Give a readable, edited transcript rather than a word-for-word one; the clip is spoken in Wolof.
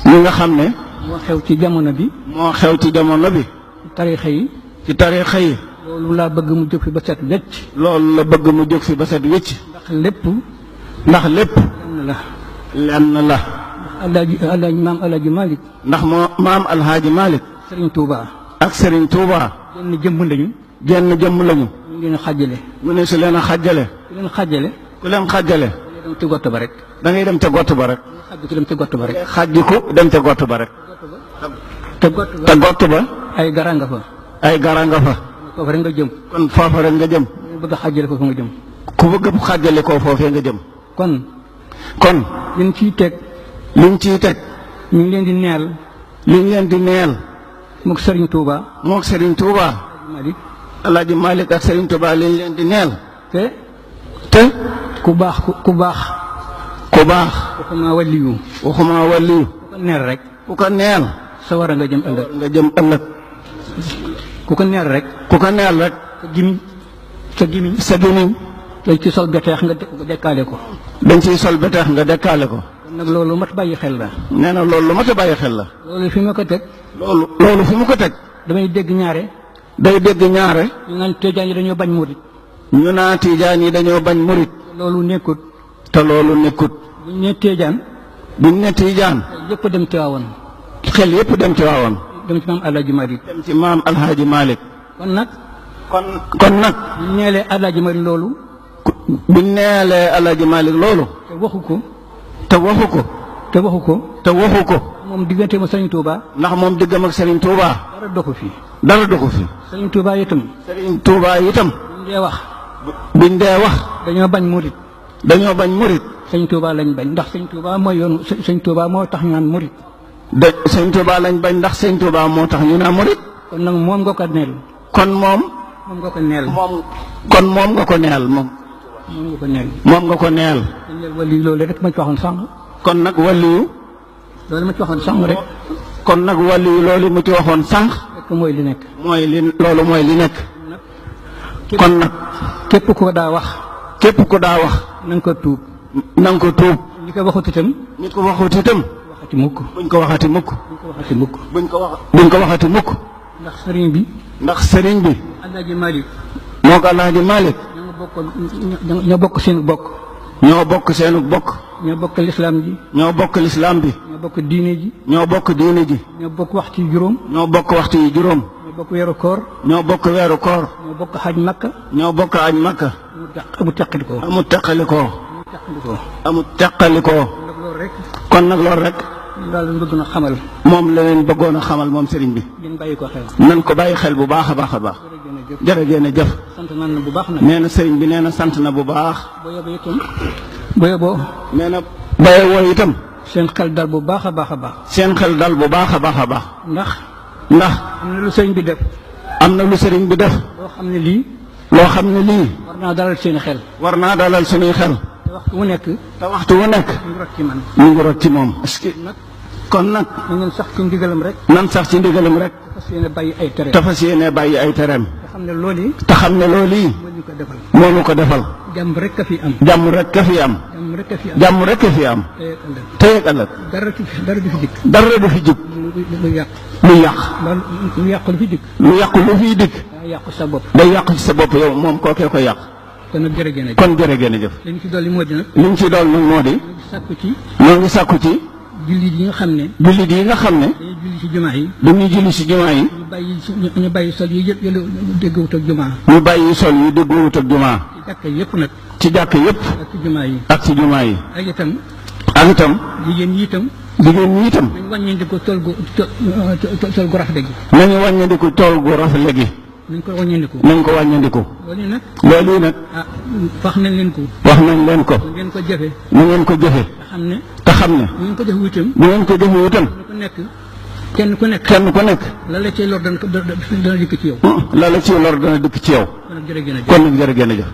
li nga xam ne moo xew ci jamono bi. moo xew ci jamono bi. ci tariixa yi. ci tariixa yi. loolu laa bëgg mu jóg fi ba set wecc. loolu la bëgg mu jóg fi ba set wecc. ndax lépp. lenn la. alaaji Malick. ndax maam alhaaji Malick. Serigne Touba. ak Serigne Touba. jenn jëmm lañu. jenn jëmm lañu. ñu leen a xàjjale. mu ne su leen a xàjjale. ku leen xàjjale. dem ca gott ba rek. da ngay dem ca gott ba rek. dem ca gott ba rek. xàjjiku dem ca gott ba rek. te gott ba. ay gara nga fa. ay gara nga fa. foofa rek nga jëm. kon foofa rek nga jëm. bëgg a xàjjale foofu nga jëm. ku bëgg a xàjjale koo foofee nga jëm. kon. liñ ciy teg. ñu ngi leen di neel. liñ leen di neel. mook Serigne Touba. alaaji Malick ak Serigne Touba liñ leen di neel. te. ku baax. waxuma waliyu. ku ko neel rek. ku ko neel. sawara nga jëm ëllëg. ku ko neel rek. sa gimiñ. dañ ci sol beteex nga dekkaale ko. kon nag loolu mat bàyyi xel la. nee na loolu mat a bàyyi xel la. loolu fi ma ko teg. loolu fi mu ko teg. damay dégg ñaare. ñu naan tijaan yi dañoo bañ murit. loolu nekkut. te loolu nekkut. buñ ne tijaan. yëpp dem Tiwaawan. xel yëpp dem Tiwaawan. dem ci maam Alhaji Malick. kon nag. buñ neelee Alhaji Malick loolu. te waxu ko. moom diggante ma Serigne Touba. ndax moom diggam ak Serigne Touba. dara doxu fi. Serigne Touba itam. buñ dee wax. dañoo bañ murit. Serigne Touba lañ bañ ndax Serigne Touba mooy yoonu Serigne Touba moo tax ñu naan murit. Serigne Touba lañ bañ ndax Serigne Touba moo tax ñu naan murit. kon nag moom nga ko neel. moom nga ko neel. waliyu loolu rek ma ci waxoon sànq. kon nag waliyu. loolu ma ci waxoon sànq rek. loolu mu ci waxoon sànq. mooy li nekk. loolu mooy li nekk. kon nag. képp ku daa wax. na nga ko tuub. ñi ko waxut itam. waxati mukk. buñ ko waxati mukk. ndax sëriñ bi. Alaaji Malick. moo ko Alaaji Malick. ñoo bokk seen bokk. ñoo bokk seenu bokk. ñoo bokk lislaam ji. ñoo bokk diine ji. ñoo bokk waxtu yu juróom. ñoo bokk weeru koor. ñoo bokk xaj makka. amul teqalikoo. kon nag loolu rek. moom la leen bëggoon a xamal moom sëriñ bi. nan ko bàyyi xel bu baax a baax a baax. jërëjëf. nee na sëriñ bi nee na sant na bu baax. boyoboo. nee na boyoboo itam. seen xel dal bu baax a baax a baax. ndax. am na lu sëriñ bi def. loo xam ne lii. war naa dalal suñuy xel. te waxtu wu nekk. mu ngi rot ci moom. kon nag. nan sax ci ndigalam rek. te fas yéene bàyyi ay tereem. te xam ne loolu yi. moo ñu ko defal. jàmm rek a fi am. tey ak ëllëg. dara du fi jub. lu yàq lu fiy dikk. day yàq ci sa bopp yow moom kookee ko yàq. kon jërëjëf. li ñu ci dolli moo di. ñoo ngi sàkku ci. jullit yi nga xam ne. dañuy julli ci jumaa yi. ñu bàyyi sol yi yëpp déggoowut ak jumaa. ci jàkk yëpp. ak ci jumaa yi. ak itam. jigéen ñi itam. nañu wàññeeku tool gu rafet gi. nañ ko wàññeeku. loolu nag. wax nañ leen ko. nu ngeen ko jëfe. te xam ne. bu ngeen ko jëfe itam. kenn ku nekk. la la ciy lor dana dikk ci yow. kon nag jërëjëf. kon nag jërëjëf.